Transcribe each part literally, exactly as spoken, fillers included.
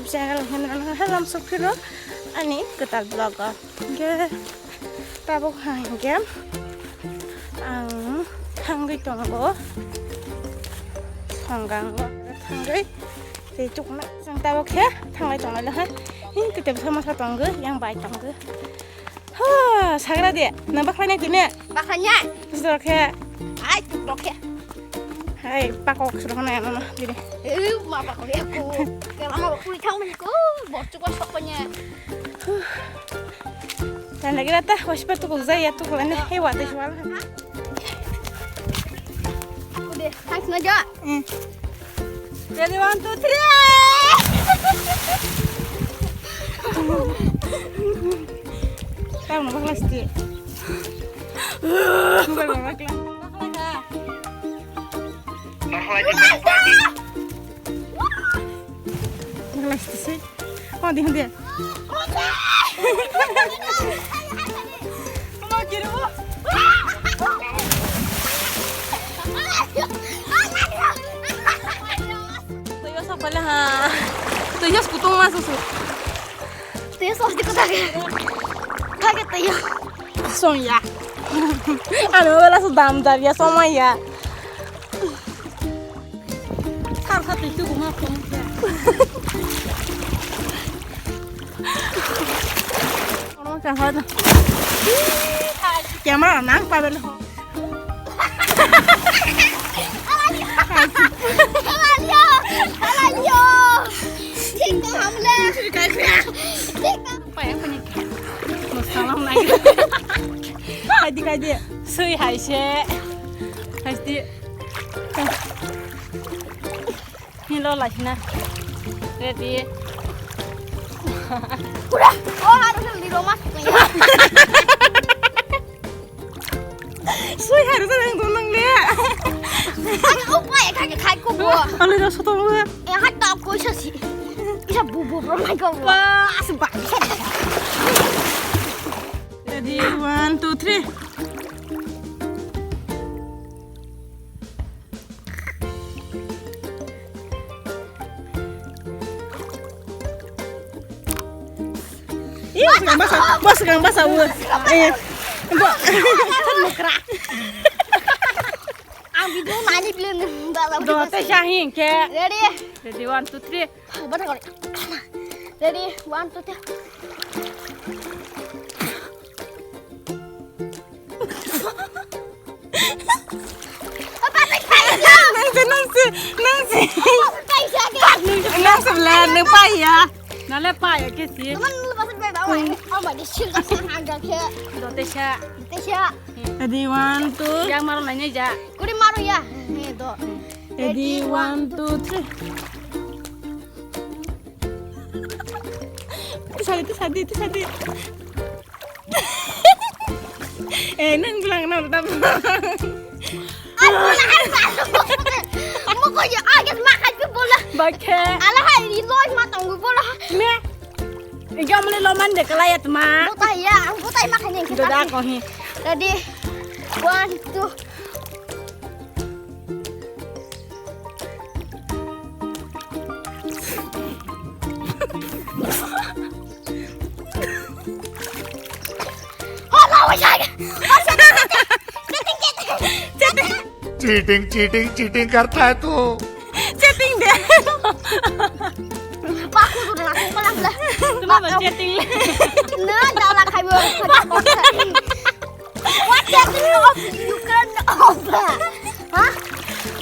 Channel hinwi rwna halam sukphiro ani kwtal vlog o. Hwnkhe tabuk ha hwnkhe ang thangwi tongo, Songgang o thangwi tei chukna chwng tabuk khe thanglai tonglai hai. Hwnkhe tei bwsa masa tongo, yang bai tongo. Ha, sagra de, na bakhlai nai tine? Bakhlai nai. Sudor khe. Ai, tu rok khe. Hai, pakok sudor nai ano na, dini. Eu, ma pakok ya ko. Ke ma ko kui thang ko, bor chu ko sok ko nya. Tan lagi rata, hospital tu ko zai ya tu ko ne, hei wa de shwal. Ko de, thanks na ja. Hmm. Ready, one, two, three. Tamo bakla sti. Mobile bakla. Bakla sti se. Oh, di, di. Tuyo sa pala ha. Tuyo sa kutung ma susu. Tuyo sa di kota ke. Kage tuyo. Song ya. Ano wala su dam dar ya song ma ya. Kar kha twi tubu ma phone khe. Ono kha ha. Camera nang pa bel ho. Halalyo, halalyo. Thik to hamle. Thik to. Paya pani. Salam nai. Kaidi kaidi. Sui hai se. Kaidi. Hilo laisina. Ready. Pura. Oh, harus lilo mas. Sui harus ada yang tonang le. Ano upa ya kaki kai ko bo. Ano rasa tong le. Ya hat tak ko isa si. Isa bubu bro mai ko bo. Wah, asbak. Ready, one, two, three. Ih, bwswkang basa, bwswkang basa o. Eh, bo. Mukra. Ang video mani beli nih, bala. Do, tei sa hing khe. Ready? Ready, one, two, three. Bata kori. Ready, one, two, three. Nang se, nang se, nang se. Nang se bela, nang paya. Nale paya ke si. Teman lu pasal beda, oh my, oh my, dia sih kasih harga ke. Dote sha. Dote sha. Ready, one, two. Yang maru nanya ja. Kuri maru ya. Nih, do. Ready, one, two, three. Itu sadi, itu sadi, itu sadi. Eh, nang bilang nang tabo. Aku lah, aku. Mau kau ya, agak makan ke bola. Bakhe. Alah, hai, di loy matang gue bola. Me. Ijom le loman de kalai atma. Butai ya, ang butai makan yang kita. Doda ko hi. Ready, one, two. Chatting, chatting, chatting karta hai tu. Chatting de. Paku tu na, aku malam lah. Cuma chatting le. Na, dah lah kayu. What chatting of Ukraine of? Hah?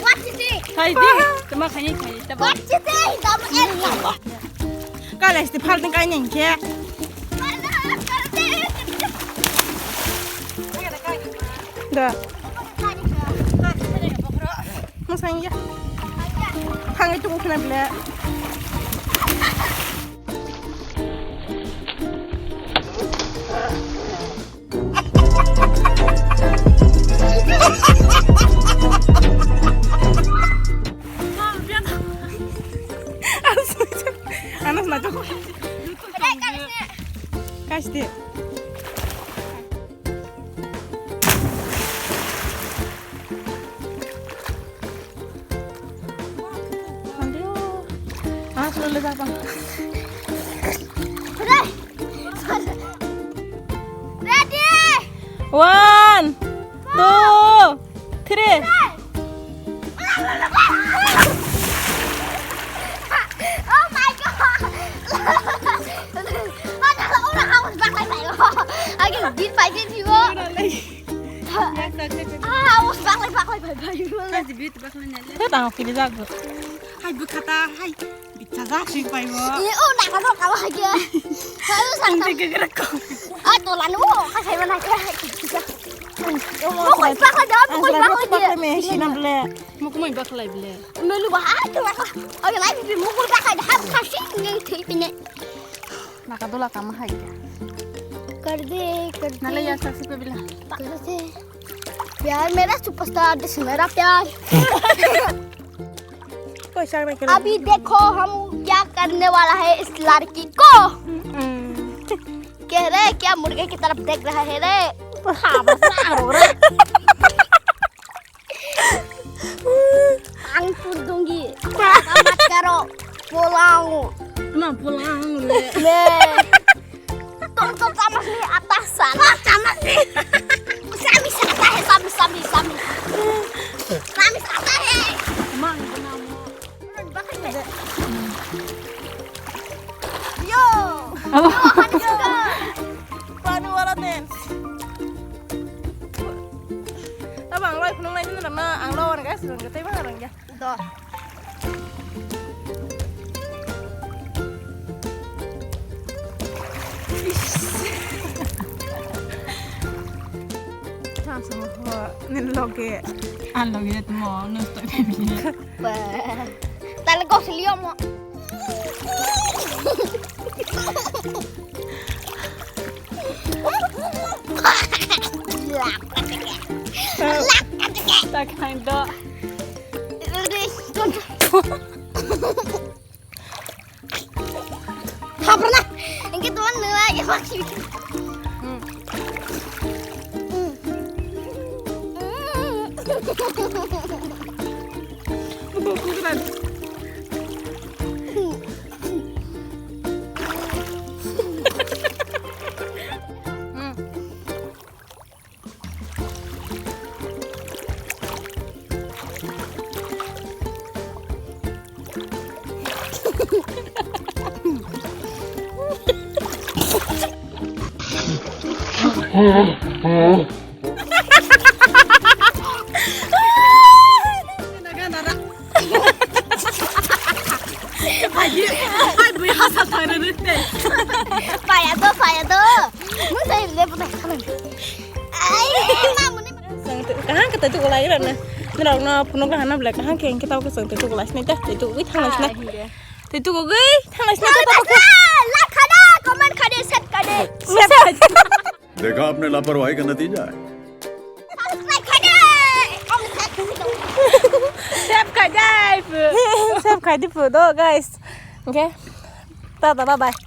What chatting? Khai di. Cuma khai khai. What chatting? Kamu enak. Kala isti phal teng kai neng khe. Da. Masang ya. Hangai tu kena bela. Anas na to. Kaste. Anas lo le baba. One, two, three. Oh my God! Ano, ano, ano, hawas baklai bayo. Agi bit pai bit bibo. Ah, hawas baklai baklai bai bai bibo. Hai, bwkha ta, hai. Bichajak sing pai bo. Ye, oh, nak apa kau aja. Saya Ang sangka. Tiga gerak kau. Ah, tolan, oh, kasih mana kau? Mukul bakla jawab, mukul bakla dia. Mukul bakla me, sinam ble. Mukul mai bakla ble. Melu bah, ah, tu bakla. Oh, ya, mai bi mukul bakla dah, hap kasih ni thui pine. Naka dola kama hai kya? कर दे, कर दे। Nale ya sa sipe bila. कर दे। प्यार मेरा superstar, this मेरा प्यार। कोई शक नहीं करो। अभी देखो हम क्या करने वाला है इस लड़की को। हम्म। कह रहे हैं क्या मुर्गे की तरफ देख रहा है रे? हाँ, बस आ रहा है। Ang pun dunggi. Mama karo pulang. Mama pulang le. Le. Tum tum tamas ni atas sana. Tamas ni. Sami sana hai, sami, sami, sami. Sami sana hai. Mang kenamo. Yo. Apa? Yo, kan suka. Panu wala dance. Tabo ang loi phunuk nai nini rangna ang lo wan guys rang tei bang rang ya. Do. Thang sama ho nin loge. An loge mo no to ke bi. Ba. Tal kok seliyo mo. Tak hai do. Habrana. Engke tuan nela ya maksi. Hmm. Buku ukuran. Paya do, paya do. Nung tadi dia pernah kangen. Ai, mamu ni. Kahang kita tu kolai rana. Nirok no puno kahana belai kahang keng kita oke sang tu kolai sini dah. Tu wih thangai sini. Tu tu gogoi thangai sini. Like khade, comment khade, share khade. देखा आपने लापरवाही का नतीजा है। Subscribe khai di phu do, guys. Okay. Tata, bye bye.